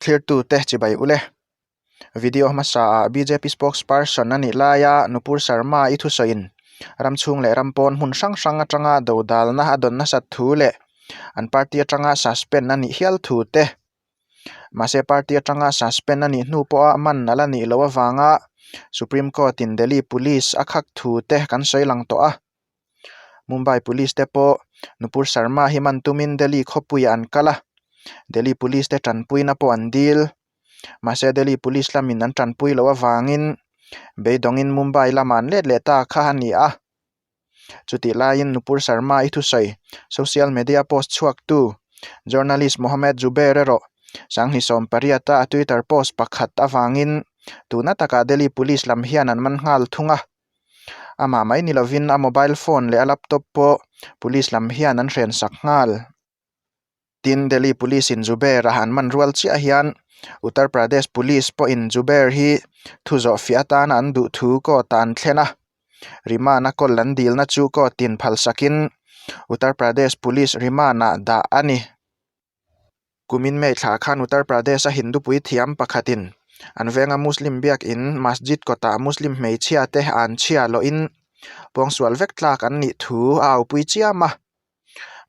Thlirtute chibai ule. Video hmasaah bjp spokesperson a nih laia Nupur Sharma i thusawiin ram chhung leh ram pawn hmun hrang hrang atanga dodalna a dawn nasat thu leh an party atanga suspend a nih hial thu te, mahse party atanga suspend a nih hnu pawha man a la nih loh avanga Supreme Court in Delhi Police a khak thu te kan sawi lang tawh a. Mumbai Police te pawh Nupur Sharma hi man tumin Delhi khawpuiah an kal a, Delhi Police te tanpuina pawh an dil. Mahse Delhi Police lamin an tanpui loh avangin beidawngin Mumbai lamah an let leh ta kha a ni a. Chutih laiin Nupur Sharma i thusawi social media post chhuaktu journalist Mohammed Zubair erawh Sanghni 18 a a Twitter post pakhat avangin tuna takah Delhi Police lam hian an man nghal thung a. Amah mai ni lovin a mobile phone leh a laptop pawh police lam hian an hrensak nghal. Tin, Delhi Police in Zubair a han man rual chiah hian Uttar Pradesh Police pawhin Zubair hi thu zawh fiah atana an duh thu court ah an thlen a. Remand a kawl an dilna chu court in phalsakin Uttar Pradesh Police remand ah dah a ni. Kumin May thla khan Uttar Pradesh-a Hindu puithiam pakhatin an venga Muslim biakin Masjid kawtah Muslim hmeichhia te an chhia lawhin pawngsual vek tlak an nih thu a aupui chiam a.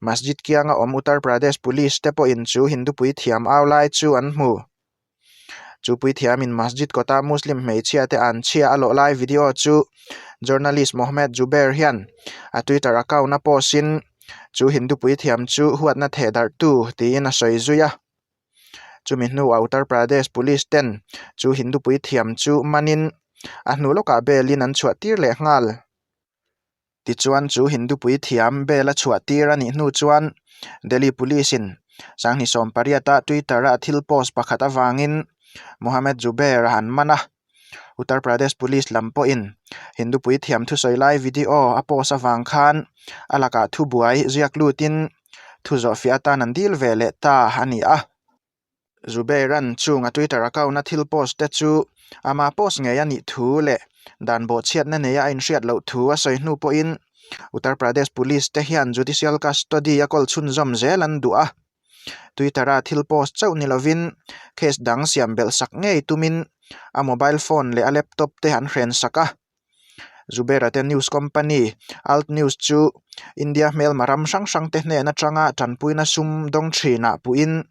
Masjid kianga awm Uttar Pradesh Police te pawhin chu Hindu puithiam au lai chu an hmu. Chu puithiamin Masjid kawta Muslim hmeichhia te an chhia a lawh lai video chu journalist Mohammed Zubair hian a Twitter account a post in chu Hindu puithiam chu huatna theh darh tu tiin a sawi zui a. Chumi hnuah Uttar Pradesh Police ten chu Hindu puithiam chu manin a hnu lawkah bail in an chhuah tir leh nghal. Tichuan chu Hindu puithiam bail a chhuah tir a nih hnu chuan Delhi Police in Sanghni 18 a Twitter a thil post pakhat avangin Mohammed Zubair a han man a. Uttar Pradesh Police lam pawhin Hindu puithiam thusawi lai video a post avang khan a lakah thubuai ziak lutin thu zawhfiah atan an dil ve leh ta a ni a. Zubairan chunga Twitter account a thil post te chu ama post ngei a nih thu leh dan bawhchhiatna neia a inhriat loh thu a sawi hnu pawhin Uttar Pradesh Police te hian judicial custody a kawl chhunzawm zel an duh a. Twitter a thil post chauh ni lovin case dang siam belh sak ngei tumin a mobile phone leh a laptop te an hrensak a. Zubera te news company Alt News chu India hmelma ram hrang hrang te hnen atanga tanpuina sum dawng thinah puhin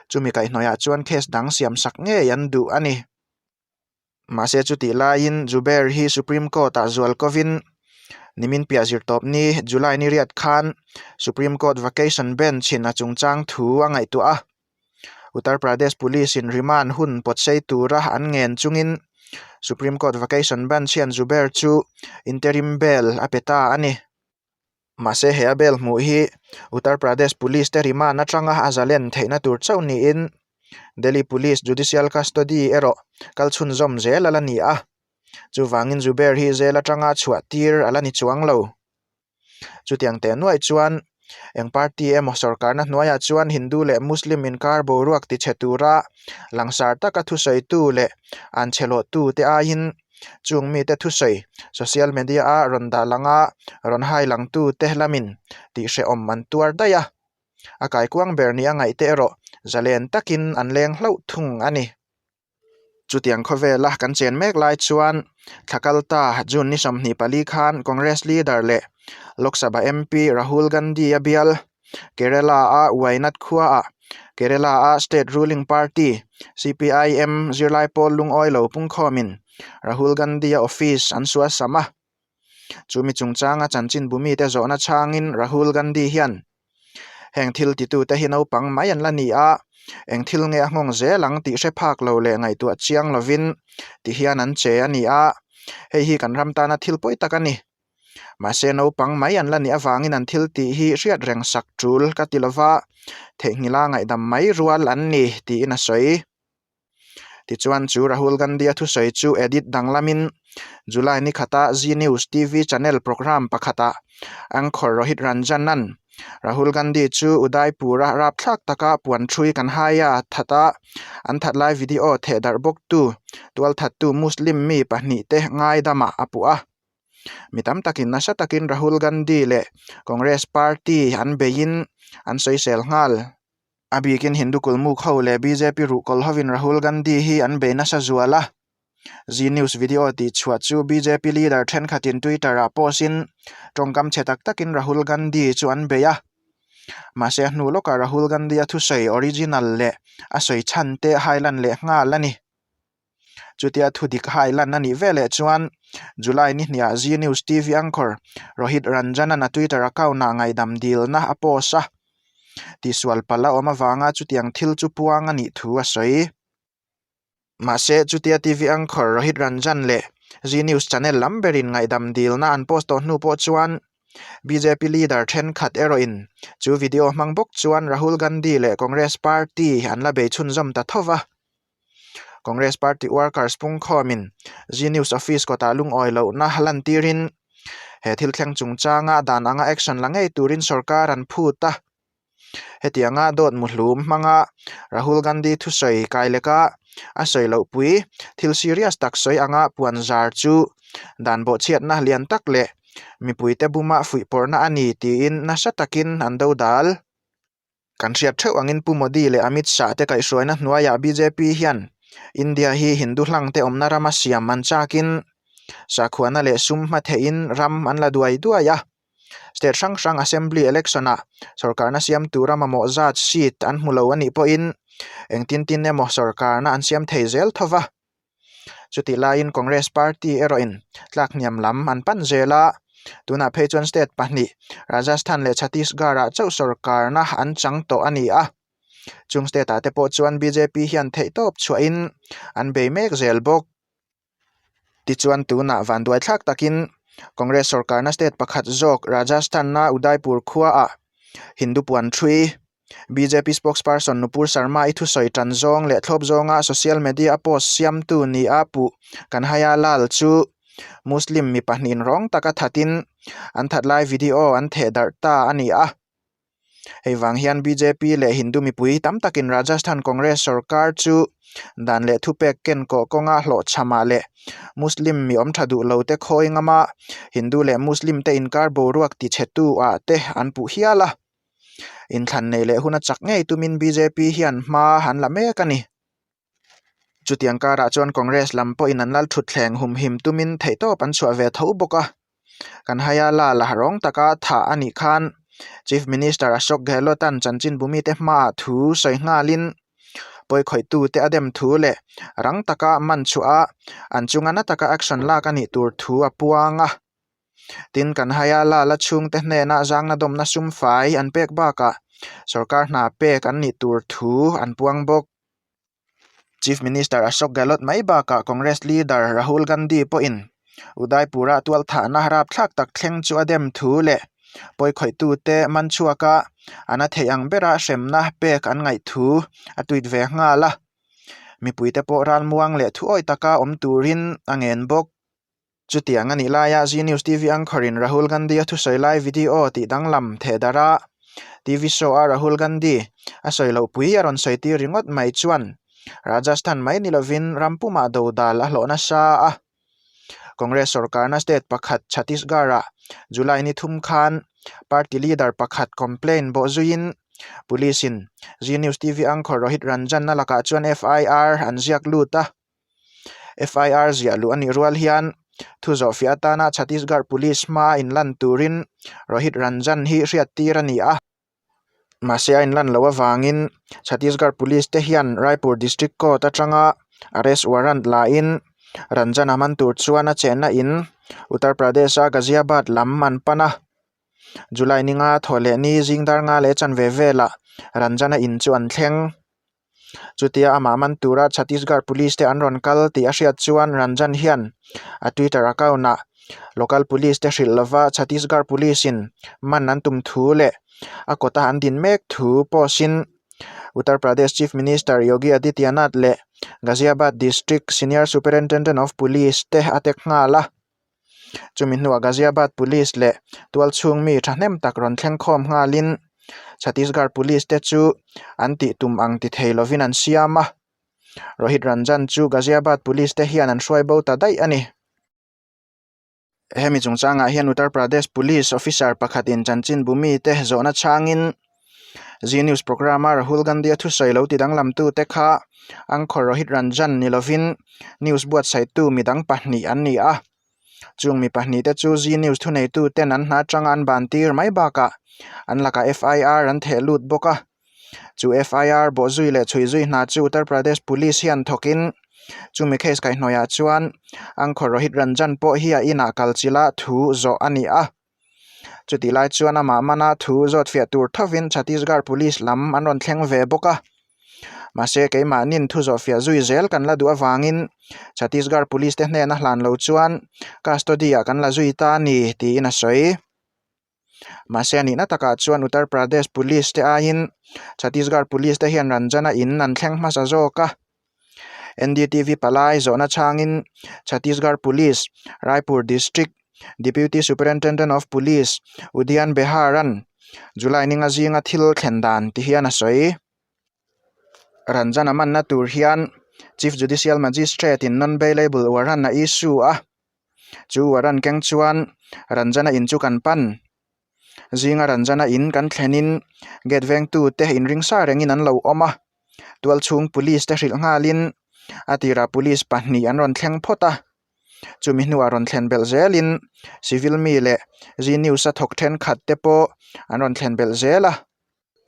chumi kaihhnawihah chuan case dang siam sak ngei an duh a ni. Mahse chutih laiin Zubair hi Supreme Court ah zual kovin nimin piah zirtawp ni July ni riat khan Supreme Court vacation bench in a chungchang thu a ngaihtuah a. Uttar Pradesh Police in remand hun pawtsei tura an ngen chungin Supreme Court vacation bench hian Zubair chu interim bail a pe ta a ni. Mahse he a bail hmuh hi Uttar Pradesh Police te remand atanga a zalen theihna tur chauh niin Delhi Police judicial custody erawh kal chhunzawm zel a la ni a. Chuvangin Zubair hi jail atanga chhuah tir a la ni chuang lo. Chutiang teh nuaih chuan eng party emaw sorkarna hnuaiah chuan Hindu leh Muslim inkar boruak tichhe tura langsar taka thusawitu leh an chhelawhtu te aiin chung mite thusawi social media a rawn dah langa rawn hai langtu te lamin tihhrehawm an tuar daih a, a kaikuang ber nia ngaihte erawh zalen takin an leng hlauh thung a ni. Chutiang khawvela kan chen mek lai chuan thla kal ta June ni 24 khan Congress leader leh Lok Sabha MP Rahul Gandhi a bial Kerala-a Wayanad khuaah Kerala-a state ruling party CPIM zirlai pawl lungawi lo pungkhawmin Rahul Gandhi-a office an suasam a. Chumi chungchanga chanchinbu mite zawhna chhangin Rahul Gandhi hian Heng thil titute hi naupang mai an la ni a, eng thil nge a nghawng zel ang tih hre phak lo leh ngaihtuah chiang lovin ti hian an che a ni a, hei hi kan ram tana thil pawi tak a ni. Mahse naupang mai an la nih avangin an thil tih hi hriat reng sak tul ka ti lova, theihnghilha ngaihdam mai rual an ni tiin a sawi. Tichuan chu Rahul Gandhi-a thusawi chu edit danglamin July ni khata Zee News TV channel programme pakhatah anchor Rohit Ranjan-a'n Rahul Gandhi chu Udaipur-a rapthlak taka puan thui kan hai a that a, an that lai video thehdarh bawktu tualthattu Muslim mi pahnihte ngaidamah a puh a. Mi tam takin nasa takin Rahul Gandhi leh Congress party an beiin an sawisel nghal. A bikin Hindu kulmuk ho leh bjp ruhkawl hovin Rahul Gandhi hi an bei nasa zual a. Zee News video tihchhuah chu bjp leader thenkhatin Twitter-ah post-in tawngkam chhe tak takin Rahul Gandhi chu an bei a. Mahse a hnu lawkah Rahul Gandhi-a thusawi original leh a sawi chhan te hailan leh nghal a ni. Chutia thudik hailan a nih veleh chuan July ni hniah Zee News TV anchor Rohit Ranjan-a'n a Twitter account-ah ngaihdam dilna a post a. Tihsual palh a awm avanga chutiang thil chu puang a nih thu a sawi. Mahse, chutia TV anchor Rohit Ranjan leh Zee News channel lam berin ngaihdam dilna an post tawh hnu pawh chuan bjp leader thenkhat erawhin chu video hmang bawk chuan Rahul Gandhi leh Congress party an la bei chhunzawm ta tho va. Congress party workers pungkhawmin Zee News office kawtah lungawi lohna lantirin he thil thleng chungchanga dan anga action la ngei turin sorkar an phut a. Hetianga dawt muhlum hmanga Rahul Gandhi thusawi kai leka a sawi loh pui thil serious tak sawi anga puan zar chu dan bawhchhiatna lian tak leh mipuite buma fuihpawrhna a ni tiin nasa takin an dodal. Kan hriat theuh angin Pu Modi leh Amit Shah te kaihhruaina hnuaiah bjp hian India hi Hindu hlang te awmna rama siam an chakin sakhuana leh sum hma theihin ram an la duai duai a. State hrang hrang Assembly election ah sorkarna siam tura mamawh zat seat an hmu lo a nih pawhin engtin tin emaw sorkarna an siam thei zel tho va. Chutih laiin Congress party erawhin tlak hniam lam an pan zel a, tunah phei chuan state pahnih Rajasthan leh Chhattisgarh ah chauh sorkarna an chang tawh a ni a. Chung state ah te pawh chuan bjp hian theihtawp chhuahin an bei mek zel bawk. Tichuan tunah vanduai thlak takin Congress sorkarna state pakhat zawk Rajasthan-a Udaipur khuaah Hindu puan thui bjp spokesperson Nupur Sharma-i thusawi tan zawng leh thlawp zawnga social media a post siamtu nia puh Kanhaiya Lal chu Muslim mi pahnihin rawng taka thatin an that lai video an theh darh ta a ni a. Hei vang hian bjp leh Hindu mipui tam takin Rajasthan Congress sorkar chu dan leh thupek ken kawh kawnga hlawhchhamah leh Muslim mi awm tha duh lo te khawi ngama Hindu leh Muslim te inkar boruak tichhetu ah te an puh hial a. Inthlan nei leh huna chak ngei tumin bjp hian hma an la mek a ni. Chutiang karah chuan Congress lam pawhin an lal thutthleng humhim tumin theihtawp an chhuah ve tho bawk a. Kan haia la la rawng taka thah a nih khan Chief Minister Ashok Gehlot-a'n chanchinbu mite hmaah thu sawi nghalin pawikhawih-tute a dem thu leh rang taka man chhuah a, an chunga na taka action lak a nih tur thu a puang a. Tin, kan haia la la chhungte hnena zangna dawmna sum fai an pek bakah sorkar hna pek an nih tur thu an puang bawk. Chief Minister Ashok Gehlot mai bakah Congress leader Rahul Gandhi pawhin Udaipur-a tualthahna rapthlak tak thleng chu a dem thu leh pawikhawih-tute man chhuaka a na theih ang bera hremna pek an ngaih thu a tweet ve nghal a. Mipuite pawh ralmuang leh thuawi taka awm turin a ngen bawk. Chutiang a nih laia Zee News TV anchor-in Rahul Gandhi-a thusawi lai video tih danglam theh darh a, TV show-a Rahul Gandhi a sawi loh pui a rawn sawi tir ringawt mai chuan Rajasthan mai ni lovin ram pumah dodal a hlawh nasa a. Congress sorkarna state pakhat Chhattisgarh-ah July ni thum khan party leader pakhat complaint bawhzuiin police-in Zee News TV anchor Rohit Ranjan-a lakah chuan FIR an ziak lut a. FIR ziah luh a nih rual hian thu zawhfiah atana Chhattisgarh Police hmaa inlan turin Rohit Ranjan hi hriattir a ni a. Mahse a inlan loh avangin Chhattisgarh Police te hian Raipur District Court atanga arrest warrant lain Ranjan a man tur chuan a chenna in Uttar Pradesh-a Ghaziabad lam an pan a. July ninga thawh leh ni zing dar nga leh chanve velah Ranjan-a in chu an thleng. Chutia amah man tura Chhattisgarh Police te an rawn kal tih a hriat chuan Ranjan hian a Twitter account ah local police te hrilh lova Chhattisgarh Police in man an tum thu leh a kawta an din mek thu post in Uttar Pradesh Chief Minister Yogi Adityanath leh Ghaziabad District Senior Superintendent of Police te a tek nghal a. Chumi hnuah Ghaziabad Police leh tualchhung mi thahnem tak rawn thleng khawm nghalin Chhattisgarh Police te chu an tih tum ang ti thei lovin an siam a. Rohit Ranjan chu Ghaziabad Police te hian an hruai bo ta daih a ni. Hemi chungchangah hian Uttar Pradesh Police officer pakhatin chanchinbu mite zawhna chhangin. Zee News programme-a Rahul Gandhi-a thusawi lo tidanglamtute kha Anchor Rohit Ranjan ni lovin news buatsaihtu midang pahnih an ni a. Chung mi pahnihte chu Zee News thuneituten an hna atanga an ban tir mai bakah an lakah FIR an theh lut bawk a. Chu FIR bawhzui leh chhuizui hna chu Uttar Pradesh Police hian thawkin chumi case kaihhnawihah chuan Anchor Rohit Ranjan pawh hi a inah kalchilh a thu zawh a ni a. Chutih lai chuan amah mana thu zawt fiah tur thovin Chhattisgarh Police lam an rawn thleng ve bawk a. Mahse keimahnin thu zawh fiah zui zel kan la duh avangin Chhattisgarh Police te hnena hlan lo chuan custody ah kan la zui ta a ni tiin a sawi. Mahse a nihna takah chuan Uttar Pradesh Police te aiin Chhattisgarh Police te hian Ranjana in an thleng hmasa zawk a. NDTV palai zawhna chhangin Chhattisgarh Police, Raipur District Deputy Superintendent of Police Udyan Behar-a'n July ninga zinga thil thlen dan ti hian a sawi. Ranjan a manna tur hian Chief Judicial Magistrate-in non-bailable warrant a issue a, chu warrant keng chuan Ranjan-a in chu kan pan. Zinga Ranjana in kan thlenin gate vengtute inring sa rengin an lo awm a, tualchhung police te hrilh nghalin a tirah police pahnih an rawn thleng phawt a, chumi hnuah rawn thlen belh zelin civil mi leh Zee News a thawk thenkhat te pawh an rawn thlen belh zel a.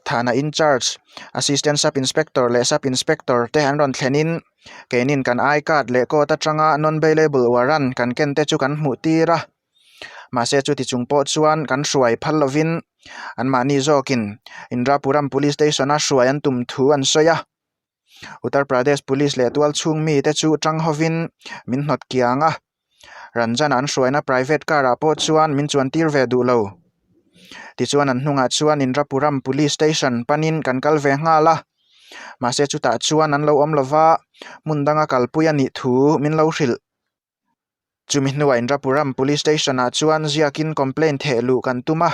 Thana incharge, Assistant Sub Inspector leh Sub Inspector te an rawn thlenin keinin kan I card leh court atanga non-bailable warrant kan ken te chu kan hmuh tir a. Mahse chuti chung pawh chuan kan hruai phal lovin anmahni zawkin Indrapuram Police Station-a hruai an tum thu an sawi a. Uttar Pradesh Police leh tualchhung mite chu tang hovin min hnawt kiang a, Ranjan an hruaina private car-ah pawh chuan min chuan tir ve duh lo. Tichuan an hnungah chuan Indrapuram Police Station panin kan kal ve nghal a, mahse chutah chuan an lo awm lova, hmun danga kalpui a nih thu min lo hrilh. Chumi hnuah Indrapuram Police Station-ah chuan ziakin complaint theh luh kan tum a,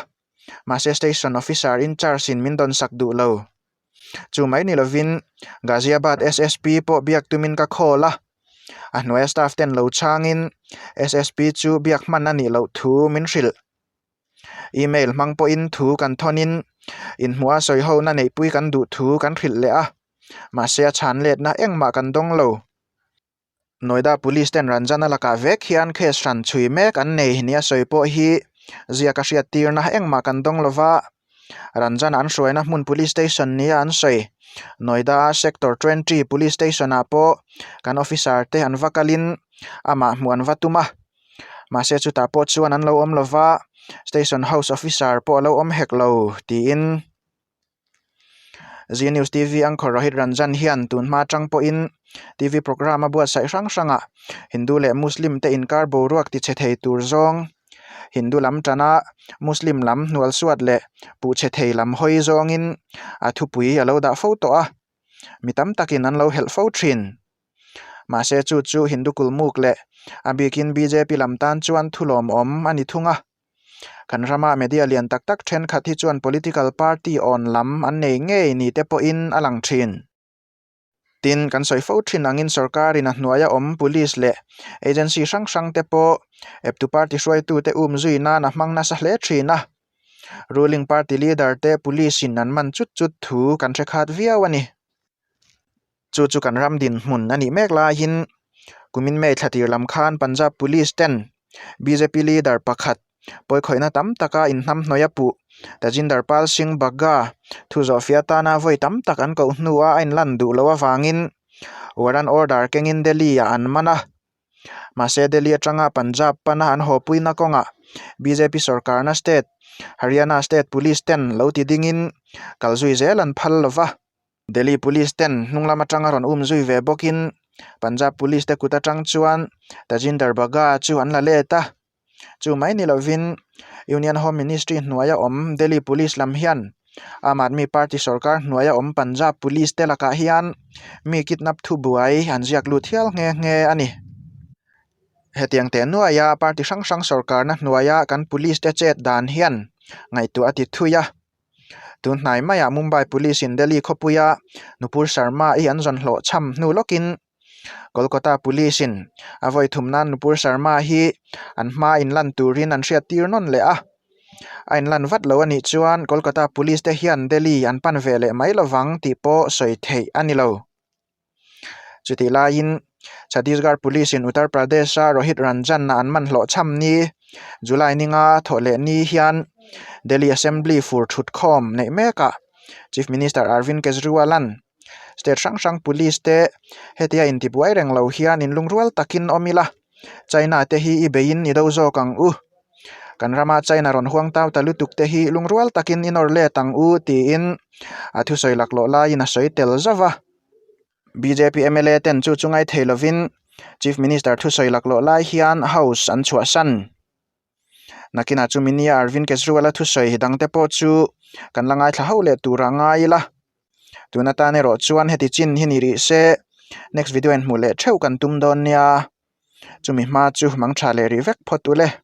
mahse Station Officer in charge in min dawnsak duh lo. Chu mai ni lovin Ghaziabad SSP pawh biak tumin ka call a, a hnuaia staff ten lo chhangin SSP chu biak hman a nih loh thu min hrilh. Email hmang pawhin thu kan thawnin inhmuha sawihona neihpui kan duh thu kan hrilh leh a, mahse a chhan letna engmah kan dawng lo. Noida Police ten Ranjana lakah vek hian case hran chhui mek an nei nia sawi pawh hi ziak a hriat tirna engmah kan dawng lova, Ranjana an hruaina hmun Police Station nia an sawi. Noida Sector 20 Police Station ah pawh kan officer te an va kalin amah hmuh an va tum a, mahse chutah pawh chuan an lo awm lova, Station House Officer pawh a lo awm hek lo tiin. Zee News TV anchor Rohit Ranjan hian tun hma atang pawhin TV programme a buatsaih hrang hrangah Hindu leh Muslim te inkar boruak ti chhe thei tur zawng, Hindu lam tana Muslim lam hnual suat leh puh chhe thei lam hawi zawngin a thupui a lo dah fo tawh a, mi tam takin an lo helh fo thin. Mahse chu chu Hindu kulmuk leh a bikin bjp lam tan chuan thulawmawm a ni thung a. Kan rama media lian tak tak thenkhat hi chuan political party awn lam an nei ngei ni te pawhin a lang thin. Tin, kan sawi fo thin angin sorkarin a hnuaia awm police leh agency hrang hrang te pawh eptu party hruaitute um zui nan a hmang nasa hle thin a. Ruling party leader te police in an man chut chut thu kan hre khat viau a ni. Chu chu kan ram dinhmun a nih mek laiin kumin May thla tir lam khan Punjab Police ten bjp leader pakhat pawikhawihna tam taka inhnamhnawih a puh Tajinder Pal Singh Bagga thu zawhfiah atana vawi tam tak an koh hnua a inlan duh loh avangin warrant order kengin Delhi ah an man a. Mahse Delhi atanga Punjab pana an hawpuina kawngah bjp sorkarna state Haryana state police ten lo ti dingin kal zui zel an phal lova. Delhi Police ten hnung lam atanga rawn um zui ve bawkin Punjab Police te kut atang chuan Tajinder Bagga chu an la let a. Chu mai ni lovin Union Home Ministry hnuaia awm Delhi Police lam hian Aam Aadmi Party sorkar hnuaia awm Punjab Police te lakah hian mi kidnap thubuai an ziak lut hial nghe nghe a ni. Hetiang teh nuaia party hrang hrang sorkarna hnuaia kan police te chet dan hian ngaihtuah a ti thui a. Tun hnai maiah Mumbai Police in Delhi khawpuia Nupur Sharma i an zawn hlawh chham hnu lawkin Kolkata Police in a vawi thum nan Nupur Sharma hi an hma in lan turin an hriat tir nawn leh a. A inlan vat lo a nih chuan Kolkata Police te hian Delhi an pan ve leh mai lovang tih pawh sawi theih a ni lo. Chutih laiin Chhattisgarh Police in Uttar Pradesh-a Rohit Ranjan-a an man hlawh chham ni July ninga thawh leh ni hian Delhi Assembly fur thut khawm neih mekah Chief Minister Arvind Kejriwal-a'n State hrang hrang Police te hetia intibuai reng lo hian inlungrual takin awm ila China te hi i beiin i do zawk ang u. Kan rama China rawn huang tau ta lutuk te hi lungrual takin i nawr let ang u tiin a thusawi laklawh laiin a sawi tel zauh va. Bjp mla ten chu chu ngai thei lovin Chief Minister thusawi laklawh lai hian House an chhuahsan. Nakinah chu Minia Arvind Kejriwal-a thusawi dangte pawh chu kan la ngaithla ho leh tur a ngai ila. Tun atan erawh chuan heti chin hi ni rih se next video in hmuh leh theuh kan tum dawn nia. Chumi hma chu mang tha leh rih vek phawt ule.